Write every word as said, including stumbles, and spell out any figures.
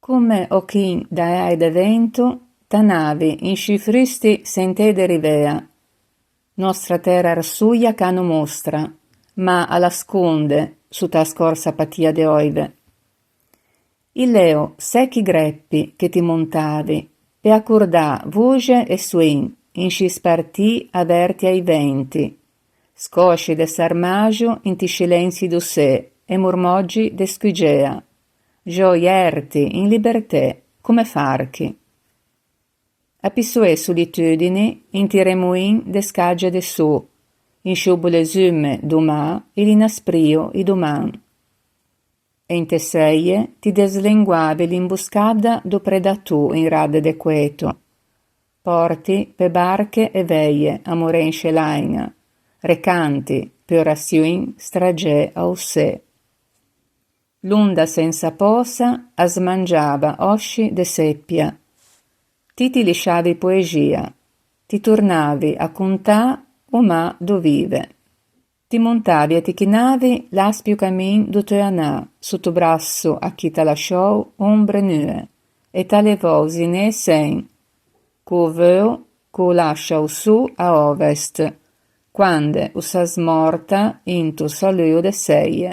Comme ochin da eae de vento, t'anavi in sciui frusti sentê de rivea. Nòstra tera arsoia ca no mostra, ma a l'asconde sota a scòrsa patia de òive. I leo secchi greppi che ti montavi, pe accordâ voxe e soin in sciui spartî averti ai venti, scòsci de sarmaxo inti scilenzi do sê e mormòggi de scuggea, xòi erti in libertê come farchi. A pissoê solitudini inti remoin de scagge de sô, in sciobole zumme do mâ e l'inasprio i doman. E inte seie ti deslenguavi l'imboscada do predatô in rade de coeto. Pòrti pe barche e veie amorensce l'aiña, recanti pe oraçioin stragee a-o sê. L'onda sensa pòsa a smangiava òsci de sepia. Ti ti lisciavi poexia, ti tornavi a contâ o mâ do vive. Ti montavi e ti chinavi l'aspio camin do teu anâ, soto brasso a chi t'à lasciou ombre nue, e t'à levou zinê sen, co-o veuo ch'o lascia o sô a ovest, quande o s'à smòrta into saluo de seie.